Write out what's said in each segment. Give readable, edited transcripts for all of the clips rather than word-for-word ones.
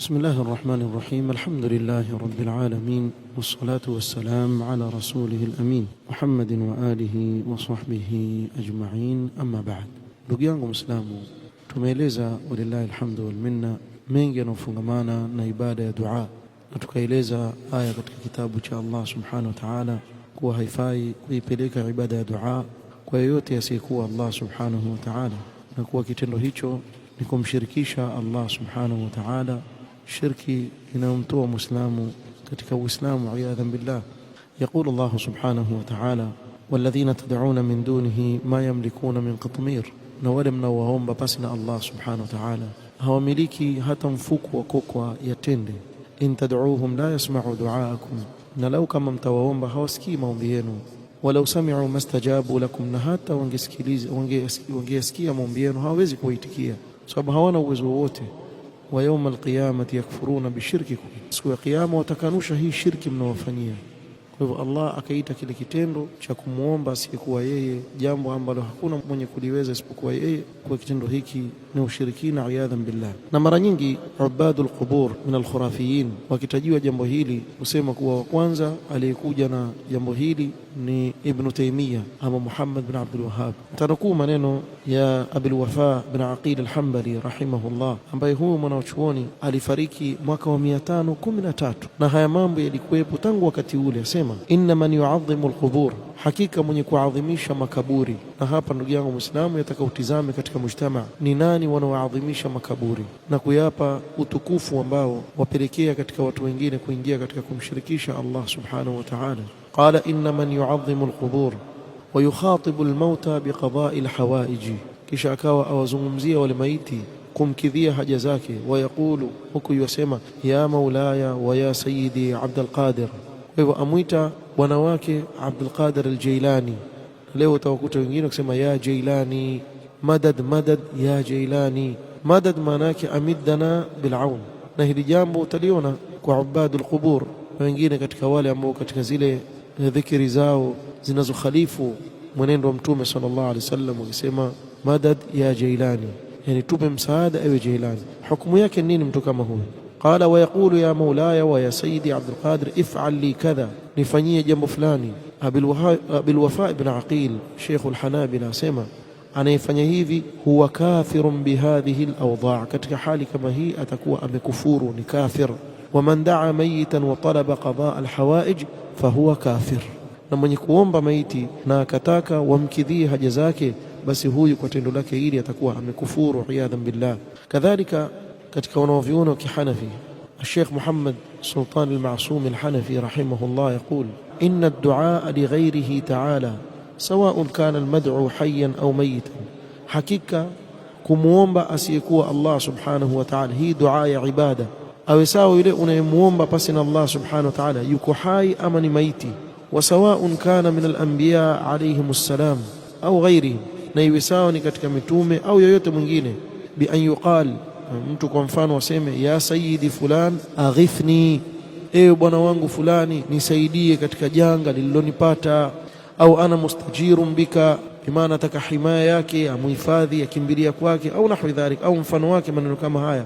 بسم الله الرحمن الرحيم، الحمد لله رب العالمين، والصلاة والسلام على رسوله الأمين محمد وآله وصحبه أجمعين، أما بعد. Ndugu yangu Muislamu, tumeeleza ولله الحمد والمنة mengi yanayofungamana na ibada ya dua, na tukaeleza aya katika kitabu cha Allah سبحانه وتعالى kuwa haifai kuipeleka ibada ya dua kwa yeyote asiyekuwa Allah سبحانه وتعالى, na kuwa kitendo hicho ni kumshirikisha Allah سبحانه وتعالى, shirki inayomtoa muislamu katika Uislamu عياذا بالله. يقول الله سبحانه وتعالى: والذين تدعون من دونه ما يملكون من قطمير, na wale mnaowaomba pasi na Allah سبحانه وتعالى hawamiliki hata mfuko wa kokwa ya tende. إن تدعوهم لا يسمعوا دعاءكم, na lau kama mtawaomba hawasikii maombi yenu. ولو سمعوا ما استجابوا لكم, na hata wangesikiliza, wangeyasikia maombi yenu hawawezi kuwaitikia, sababu hawana uwezo wowote. ويوم القيامة يكفرون بشرككم, siku ya Kiyama watakanusha hii shirki mnaowafanyia. Kwa hivyo Allah akaita kile kitendo cha kumwomba asiyekuwa yeye, jambo ambalo hakuna mwenye kuliweza isipokuwa yeye, kwa kitendo hiki ni ushirikina عياذا بالله. Na mara nyingi عباد القبور من الخرافيين wakitajiwa jambo hili husema kuwa wa kwanza aliyekuja na jambo hili ni Ibn Taymiyyah ama Muhammad bin Abdul Wahhab. Tanukuu maneno ya Abil Wafa bin Aqil al-Hanbali رحمه الله, ambaye huyu mwanachuoni alifariki mwaka wa 513 na haya mambo yalikuwepo tangu wakati ule. Asema: إن من يعظم القبور, hakika mwenye kuadhimisha makaburi. Na hapa ndugu yangu Muislamu, yataka utizame katika mujtama ni nani wanaoadhimisha makaburi na kuyapa utukufu ambao wapelekea katika watu wengine kuingia katika kumshirikisha Allah سبحانه وتعالى. قال: إن من يعظم القبور ويخاطب الموتى بقضاء الحوائج, kisha akawa awazungumzia wale maiti kumkidhia haja zake. ويقول, huku yasema: يا مولاي ويا سيدي عبد القادر. Kwa hivyo amwita bwana wake Abdul Qadir al-Jailani. Leo utawakuta wengine wakisema: يا جيلاني مدد مدد يا جيلاني مدد, maana yake أمدنا بالعون. Na hili jambo utaliona kwa عباد القبور na wengine katika wale ambao katika zile dhikri zao zinazokhalifu mwenendo wa Mtume صلى الله عليه وسلم, wakisema: مدد يا جيلاني, yani tupe msaada ewe Jailani. Hukumu yake nini mtu kama huyu? قال: ويقول يا مولاي ويا سيدي عبد القادر افعل لي كذا, nifanyie jambo fulani. Abil Wafa ibn Aqil, Sheikh al-Hanabila, asema anayefanya hivi هو كافر بهذه الأوضاع, katika hali kama hii atakuwa amekufuru, ni kafir. ومن دعا ميتا وطلب قضاء الحوائج فهو كافر, na mwenye kuomba maiti na akataka wamkidhie haja zake, basi huyu kwa tendo lake hili atakuwa amekufuru عياذا بالله. Kadhalika katika wanaovyuoni wa Kihanafi, الشيخ محمد سلطان المعصوم الحنفي رحمه الله يقول: إن الدعاء لغيره تعالى سواء كان المدعو حيا أو ميتا, hakika kumwomba asiyekuwa Allah سبحانه وتعالى, hii dua ya ibada, awe sawa yule unayemuomba pasi na Allah سبحانه وتعالى yuko hai ama ni maiti, وسواء كان من الأنبياء عليهم السلام أو غيرهم, na iwe sawa ni katika mitume au yoyote mwingine, بأن يقال, mtu kwa mfano aseme: يا سيدي فلان أغثني, ewe bwana wangu fulani nisaidie katika janga lililonipata, أو أنا مستجير بك, bimaana ataka himaya yake, amuhifadhi, akimbilia kwake, أو نحو ذلك, au mfano wake maneno kama haya,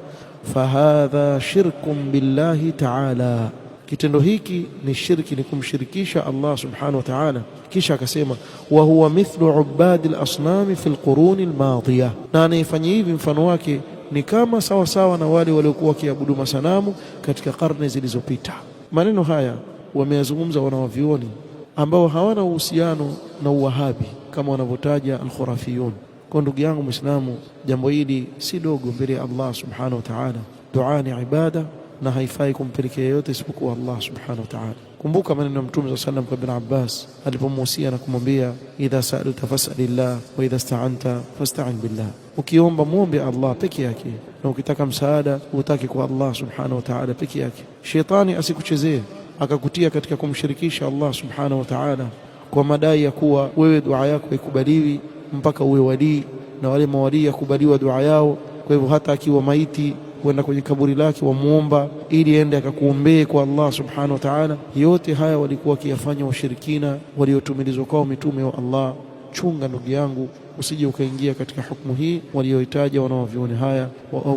فهذا شرك بالله تعالى, kitendo hiki ni shirki, ni kumshirikisha Allah سبحانه وتعالى. Kisha akasema: وهو مثل عباد الأصنام في القرون الماضية, na anayefanya hivi mfano wake ni kama sawa sawa na wale waliokuwa wakiabudu masanamu katika karne zilizopita. Maneno haya wameyazungumza wanawavyuoni ambao hawana uhusiano na uwahabi kama wanavyotaja الخرافيون. Kwa ndugu yangu Muislamu, jambo hili si dogo mbele ya Allah سبحانه وتعالى. Dua ni ibada na haifai kumpelekea yote isipokuwa Allah سبحانه وتعالى. Kumbuka maneno ya Mtume صلى الله عليه وسلم kwa Ibn Abbas alipomuhusia na kumwambia: إذا سألت فاسأل الله وإذا استعنت فاستعن بالله, ukiomba muombe Allah peke yake, na ukitaka msaada utake kwa Allah سبحانه وتعالى peke yake. Shetani asikuchezee akakutia katika kumshirikisha Allah سبحانه وتعالى kwa madai ya kuwa wewe dua yako haikubaliwi mpaka uwe walii, na wale mawalii yakubaliwa dua yao. Kwa hivyo hata akiwa maiti kwenda kwenye kaburi lake wamuomba ili ende akakuombee kwa Allah سبحانه وتعالى. Yote haya walikuwa wakiyafanya washirikina waliotumilizwa kwao mitume wa Allah. Chunga ndugu yangu, usije ukaingia katika hukumu hii walioitaja wanawavyuoni haya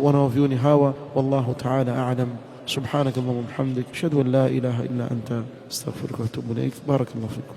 wanawavyuoni hawa. Wallahu ta'ala a'lam. Subhanakallahumma wa bihamdik, ashhadu an la ilaha illa anta, astaghfiruka wa atubu ilaik. Barakallahu fikum.